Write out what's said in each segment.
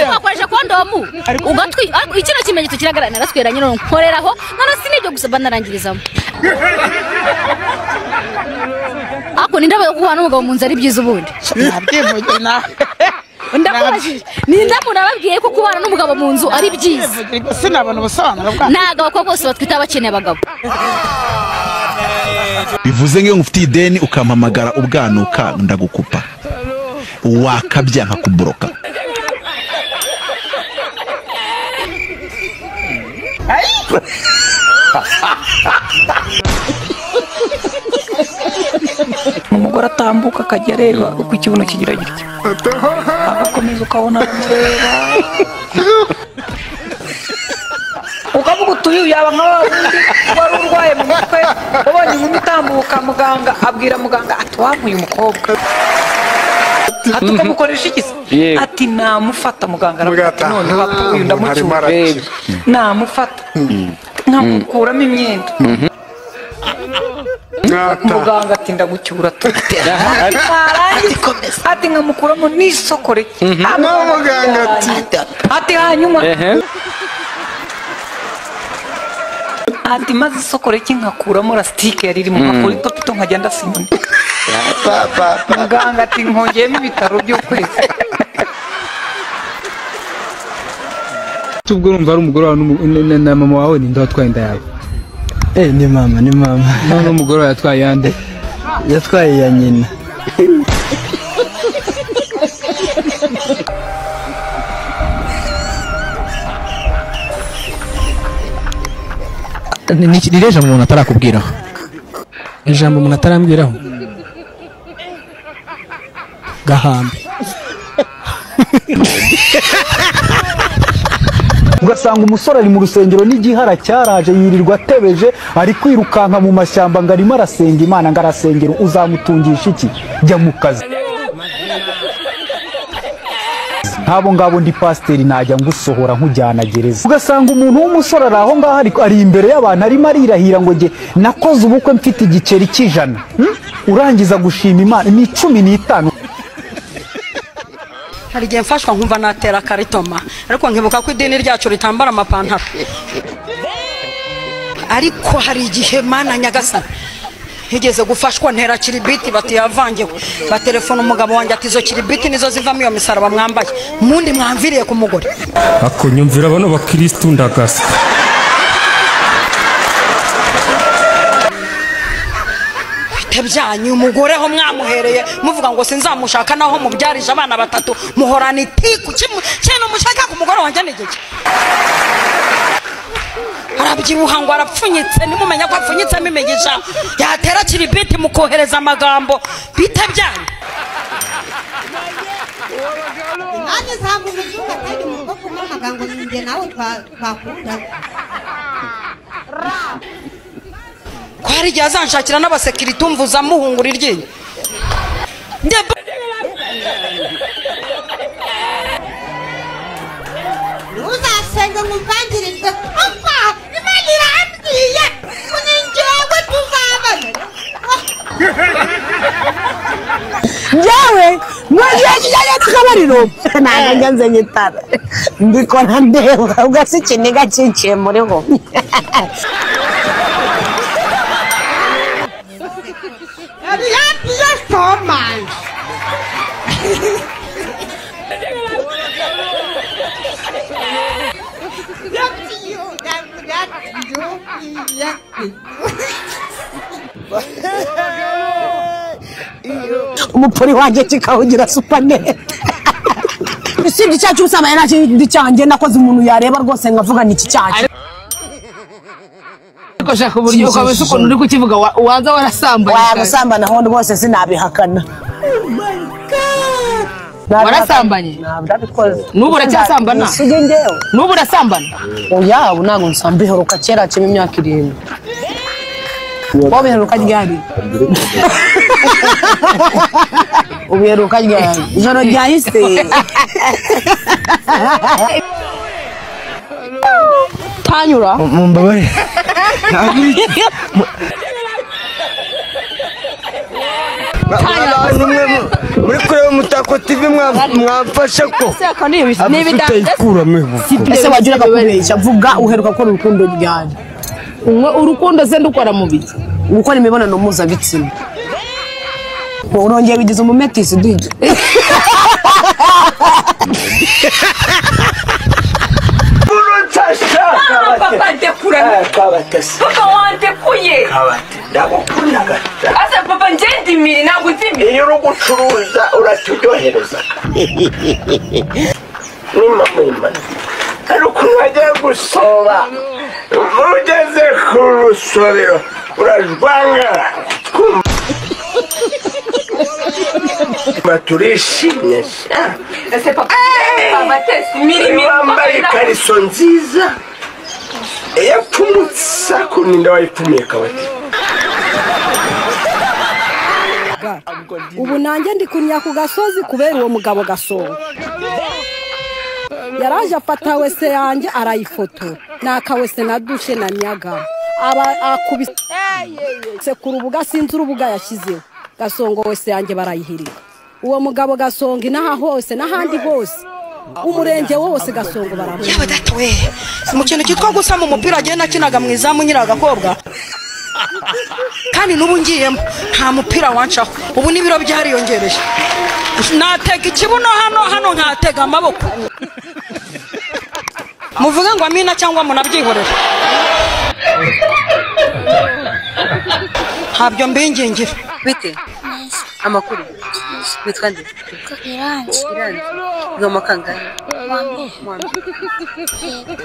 Wakoresha kondomu ugatwi ikino kimenyetso kiragaragara narasweranye none nkoreraho none sinibyo gusa banarangirizamo. Ako nindaba yo kubana n'umugabo mu nzu ari byiza ubundi. Nabyivugira nawe. Ndakubajije ninda murababwiye ko kubana n'umugabo mu nzu ari byiza. Sinabona ubusobanuro bwa. Ntago abakobwa bose batwita abakeneye abagabo. Bivuze ngiyo ngufitiye ideni ukampamagara ubwanuka ndagukupa. Wakabya nkakubroka. Umugore atambuka akajya areba uko ikibuno kigira gitya, agakomeza ukabona aramureba, ukavuga uti uyu yaba nka wa wundi wari urwaye mu mutwe wabonye inkumi itambuka, muganga abwira muganga ati wampuye umukobwa, ati ukamukoresha iki se? Ati namufata. Muganga aravuga ati none uyu ndamucyura, namufata nkamukuramo imyenda. Muganga ati ndagucyura ati nkamukuramo n'isokore. Muganga ati hanyuma ati maze isokore ki nkakuramo lasitike yari irimo nkakora itopito nkajya ndasinyoni. Muganga ati nkongeyemo ibitaro by'ukwezi. Ubwo urumva ari umugore wawe na mama wawe ninde watwaye inda yawe? Ni mama, ni mama. None umugore wawe yatwaye yande? Yatwaye ya nyina. Ni irihe jambo umuntu atarakubwiraho? Ijambo umuntu atarambwiraho? Gahambe. Ugasanga umusore ari mu rusengero n'igihara cyaraje yirirwa atebeje ari kwirukanka mu mashyamba ngo arimo arasenga Imana ngo arasengera, uzamutungisha iki? Jya mu kazi. Nk'abo ngabo ndi pasiteri najya ngusohora nkujyana gereza. Ugasanga umuntu w'umusore ari aho ngaho ari imbere y'abantu arimo arirahira ngo nge nakoze ubukwe mfite igiceri cy'ijana, urangiza gushima Imana ni 15. Hari igihe mfashwa nkumva natera karitoma, ariko nkibuka ko idini ryacu ritambara amapantaro. Ariko hari igihe Mana Nyagasani higeze gufashwa ntera kiribiti bati yavangewe, batelefona umugabo wanjye ati izo kiribiti nizo zivamo iyo misaraba mwambaye, mundi mwamviriye ku mugore. Akunyumvira bano bakristu ndagasa. Byanyu umugore ho mwamuhereye muvuga ngo sinzamushaka naho mubyarije abana batatu muhorana itiku kintu mushaka ku mugore wanjye ni gike. Arabyibuha ngo arapfunyitse, nimumenya ko apfunyitsemo imigisha yatera kiribiti mukohereza amagambo bite byanyu. Nanjye nsanga umuzungu atari umukobwa umamaga ngo njye nawe twakundana. Ko hari igihe azanshakira n'abasekirite umvuza muhungura iryinyo. Ntuzasenge ngo umvangirizwe, apfa Imana irambwiye ngo ni njyewe tuzabana. Njyewe mu gihe kijyanye n'akabariro ntabwo njya nzanye itara, mbikora ndeba ubwo si ikiniga cyinciye muri ho. Umupuri wanjye kikawugira supanete. Usibye icyaha cy'ubusambanyi nta kindi cyanjye nakoze umuntu yareba rwose nkavuga ni iki cyaha. Ariko shaka uburyo ukabese ukuntu uri kukivuga waza warasambanye. Waya gusambana ho rwose sinabihakana. Warasambanye? Nabikoze. N'ubu uracyasambana? Isugi njyewe. N'ubu urasambana? Oya, ubu ntabwo nsamba, biheruka kera kirimo imyaka 7. Wowe biheruka ryari? Ubiheruka ryari? Ijoro ryahise. Tanyura? ' Muri kureba Umutako TV mwamfasha ko ese wagira akakubeshya vuga uheruka gukora urukundo ryari urukundo se ndukora mu biki gukora imibonano mpuzabitsina urongeye wigize umumetisi duhige Papa wandekuye. Ndagukundaga. Asa papa nje ndimiri ntabwo nzimiri. Iyo uri gucuruza uraturyohereza. Ni mama imana. Hari ukuntu wajya gusoba. Ugeze ku rusobero urajwangara. Turishimye. Ese papa miri wambaye ikariso nziza. Yapfumutse kuninda wayipfumiye kabati. Ubu nanjye ndi kunya ku gasozi kubera uwo mugabo Gasongo. Yaraje afata wese yanjye arayifotora. Nakawese na dushe na nyaga. Aba akubise ku rubuga sinzi urubuga yashyizeho. Gasongo wese yanjye barayihirika. Uwo mugabo Gasongo inaha hose n'ahandi hose. Umurenge wose Gasongo baramubona. Yaba data we. Mu kintu cyitwa gusama umupira agenda akinaga mu izamu nyira agakobwa. Kandi n'ubu ngiyemo nta mupira wancaho. Ubu n'ibiro byariyongereye. Natega ikibuno hano hano nkatega amaboko. Muvuge ngo amina cyangwa munabyihorera. Ntabyo mbingingira. Bite? Amakuru. Witwa nde? Iranzi. Iranzi. Ngoma kangahe?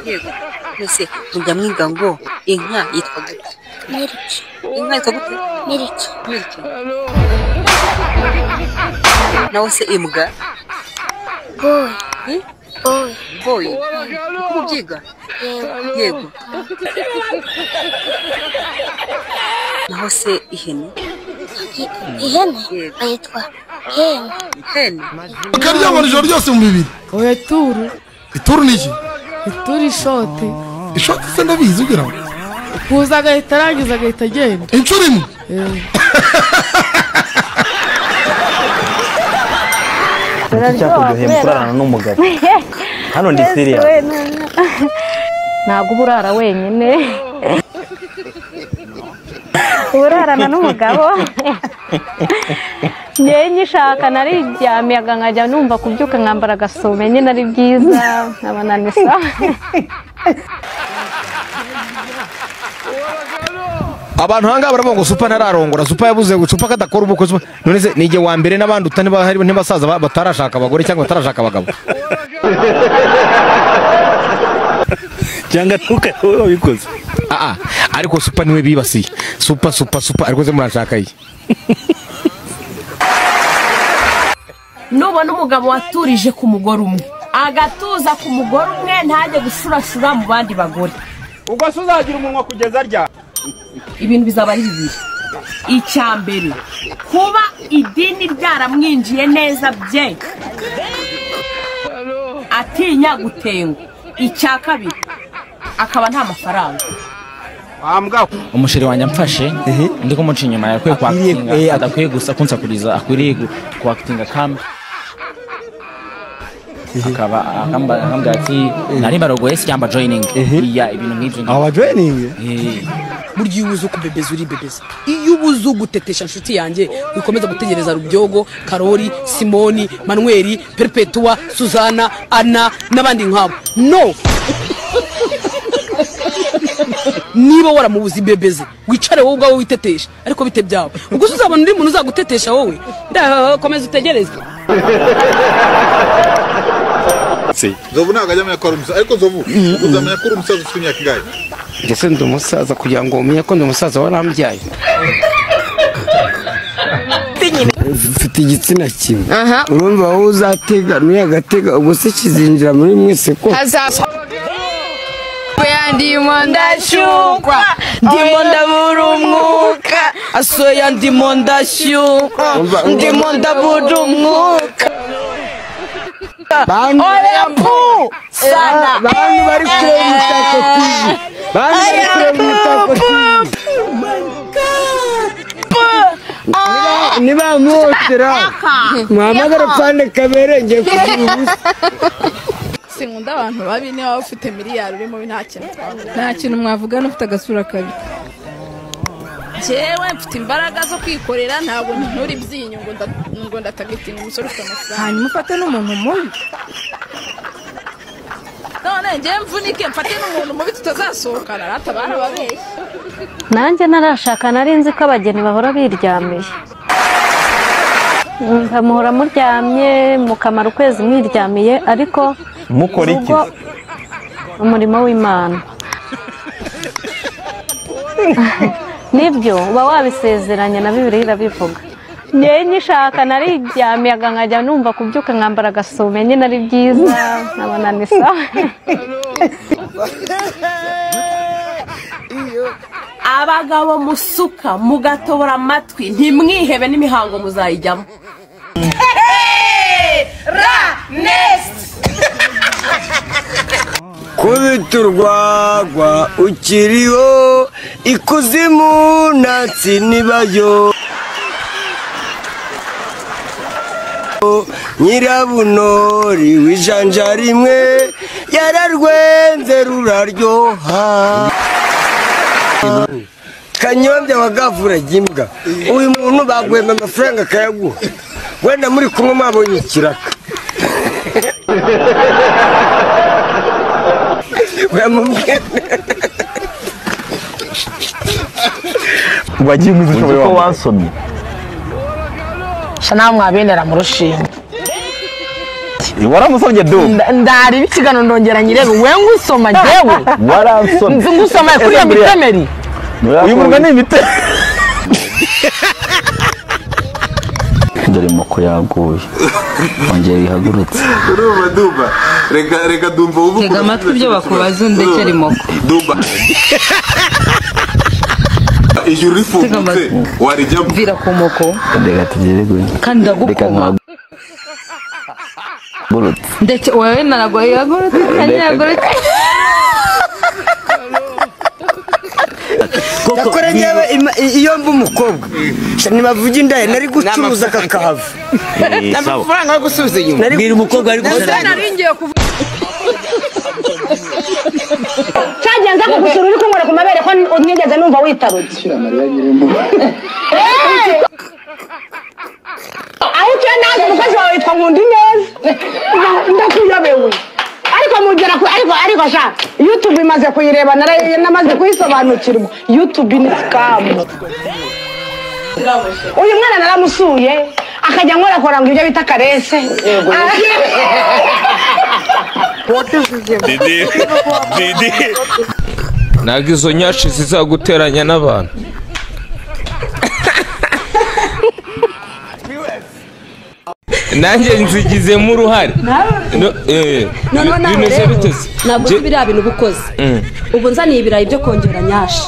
Yego. Mbese mujya mwiga ngo inka yitwa gute? Miliki. Inka yitwa gute? Miliki. Miliki. Nawe se imbwa? Boy. Boy. Boy. Uko mubyiga? Yego. Naho se ihene? Ihene bayitwa hene. Hene. Ukaryamana ijoro ryose mu bibiri. Oya ituru. Ituru ni iki? Ituru ishoti. Ishoti se ndabizi ugira ngo. Kuza agahita arangiza agahita agenda. Inshuro imwe. Icyakuryoheye kurarana n'umugabo. Hano ndi serious. Ntabwo uba urara wenyine. Urarana n'umugabo. Njyewe nyishaka nariryamiyaga nkajya numva kubyuka nkambara agasume nyine ari byiza nkabona ni sawa. Abantu hanga baravuga ngo Supa ntararongora, Supa yabuze gucupa kadakora ubukwe. None se nige wa mbere n'abandi utani bahari ntibasaza batarashaka abagore cyangwa batarashaka abagabo. Cyangwa ntuka wowe wabikoze. Ariko Supa niwe bibasiye. Supa Supa Supa ariko ze murashaka iyi. Nubona umugabo waturije ku mugore umwe, agatuza ku mugore umwe ntajye gushurashura mu bandi bagore. Ubwo se uzagira umunwa kugeza rya? Ibintu bizaba ari bibiri. Icya mbere, kuba idini ryaramwinjiye neza bye, atinya gutengwa. Icya kabiri, akaba nta mafaranga. Umusheri wanjye amfashe ndi kumuca inyuma yakwiye kwakitinga, adakwiye gusa kunsakuriza, akwiriye kwakitinga kamwe akaba akambwira ati nari barogoye se cyangwa joining iya ibintu nk'ibyo. Aba joining burya iyo ubuze ukubebeza uribebeza, iyo ubuze ugutetesha nshuti yanjye wikomeza gutegereza Rubyogo, Karori, Simoni, Manuel, Perpetua, Suzana, Anna n'abandi nkabo. No, niba waramubuze ibebeze wicare wowe ubwawe witetesha, ariko bite byawe ubwo uzabona undi muntu uzagutetesha wowe. Komeza utegereze. Zovu ntabwo ajya amenya ko ari umusaza, ariko Zovu uzamenya ko uri umusaza ufite imyaka ingahe? Njye se ndi umusaza kugira ngo umenye ko ndi umusaza warambyaye. Mfite igitsina kimwe. Urumva wowe uzatega n'uyu agatega, ubwo se kizinjira muri mwese ko? Ndimo ndashyukwa, ndimo ndabura umwuka, asoya ndimo ndashyukwa, ndimo ndabura umwuka. Oya pu sana. Bantu bari kureba Umutako TV. Bantu bari kureba Umutako TV. Nibamuhotera muhamagara pande kabere ngiye kugira ubusa. Sinkunda abantu babi, niba ufite miliyari urimo nta kintu nta kintu mwavugana ufite agasura kabi. Jewe mfite imbaraga zo kwikorera, ntabwo ntura ibyinyo ngo ndatagitinga umusore ufite amafaranga. Hanyuma ufate n'umuntu mubi. None njye mvunike mfate n'umuntu mubi tutazasohokana, rata barababeshya. Nanjye narashaka, nari nzi ko abageni bahora biryamiye. Muhora muryamye mukamara ukwezi mwiryamiye, ariko mukora iki? Umurimo w'Imana. Nibyo uba wabisezeranye na Bibiliya irabivuga. Njye nyishaka nariryamiyaga nkajya numva kubyuka nkambara agasume nyine ari byiza, nkabona ni sawa. Abagabo musuka mugatobora amatwi, ntimwihebe n'imihango muzayijyamo. Kubita urwagwa ukiriho, ikuzimu natsi nibayo. Nyirabunori w'ijanja rimwe yararwenze ruraryoha. Kanyombya wa gavura gimbwa, uyu muntu baguhemba amafaranga akayaguha, wenda muri kumwe mwabonye ikiraka. Wagiye uzi ko wansomye? Sha nawe mwabendera mu rushinge. Waramusomye du? Ndari ibikigano ndongera nyirebe, we ngusoma jewe. Waransomye. Nzi ngusoma kuri iyo mitemeri. Uyu murwa ni imite. Dore moko yaguye. Ongera ihagurutse. Urumva Dumba, reka reka Dumba ubu. Tega amatwi ibyo bakubaza undekere moko. Dumba. Ijuru rifungutse warijyamo. Mvira ku moko. Reka tugere gwe. Kandi ndagukoma. Ndetse wowe naragoye ihagurutse kandi ihagurutse. Yakora nyewe iyo mba umukobwa nibavuga indaye nari gucuruza kakahava. Amafaranga yo gusubiza inyuma. Bwira umukobwa ari gusubiza. Cyagenze kugusura uri kunywera ku mabere ko nigeze numva witarutse. Aho utuye nazi umukozi wawe witwa Nkundi neza. Ndakuyobewe. Ariko mugera ku ariko sha YouTube imaze kuyireba namaze kuyisobanukirwa. YouTube ni scam. Uyu mwana naramusuye akajya nkorakora ngo ibyo bita karese. Didi Didi ntabwo izo nyashi zizaguteranya n'abantu. Nanjye nzigizemo uruhare. Ntabwo uzi biriya bintu uba ukoze. Ubu nzaniye ibirayi byo kongera nyashi,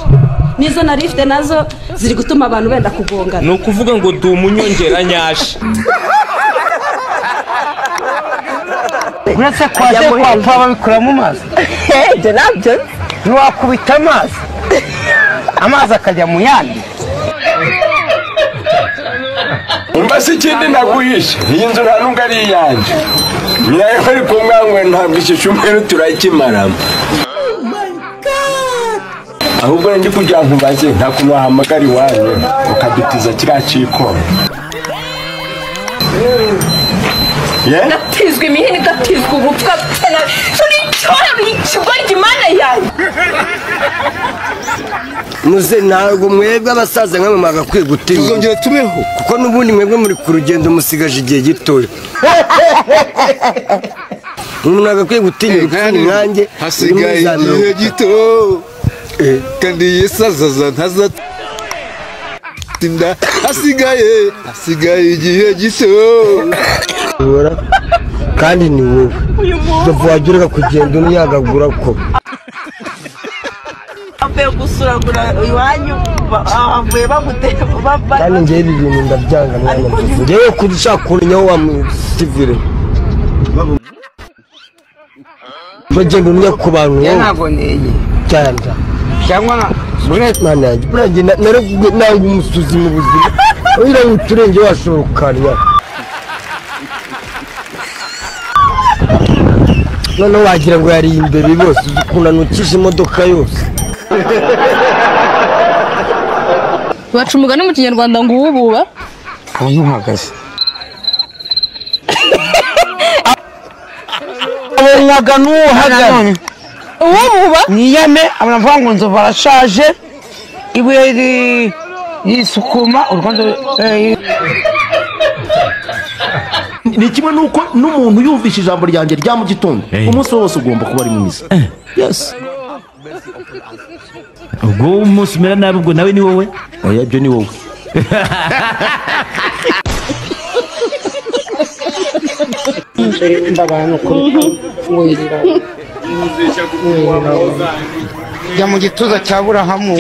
nizo narifite nazo ziri gutuma abantu benda kugongana. Ni ukuvuga ngo ndi umunyongera nyashi. Uretse kwa se kwa papa babikura mu mazi. Ibyo nabyo ntiwakubita amazi, amazi akajya mu yandi. Umva se ikindi naguhishe, iyi nzu nta nubwo ari iyanjye, nayo ariko mwanywe ntabwo iki cyumweru turakimaramo. Ahubwo njye kugira ngo nkubaze, nta kuntu wahamagara iwanyu ukadutiza kiriya cyikoni. Ndatizwa imihini, ndatizwa ubupfa, Muze ntabwo mwebwe abasaza nkamwe mwagakwiye gutinya. Tuzongera tubeho. Kuko n'ubundi mwebwe muri ku rugendo musigaje igihe gitoya. Umuntu agakwiye gutinya urupfu nkanjye. Hasigaye igihe gito kandi yisazaza ntazatinda. Hasigaye igihe gito. Kandi ni wowe wageraga kugenda umyagagura ko avuye gusuragura iwanyu avuye bagutera. Kandi ngewe ibi bintu ndabyanga mwana mwiza. Ngewe kudushaka kunyaho wa musivire bagenda umya ku bantu wowe ntabwo neye cyane cyangwa mwana yanjye nanga umusuzi mu buzima. Uriya uturenge washobora ukarya. Noneho wagira ngo yari imbere bose ukuntu anukije imodoka yose. Baca umugani mu Kinyarwanda ngo uwububa ntuhagaze. Abonwaga n'uhagaze. Uwububa niyame abavuga ngo nzovu arashaje ibuye risukuma urwanzo. Ni kimwe nuko n'umuntu yumvisha ijambo ryanjye rya mu gitondo umunsi wose ugomba kuba ari mwiza. Yes. Ubwo umunsi umera nabi ubwo nawe ni wowe? Oya ibyo ni wowe. Jya mu gituza cya Burahamu.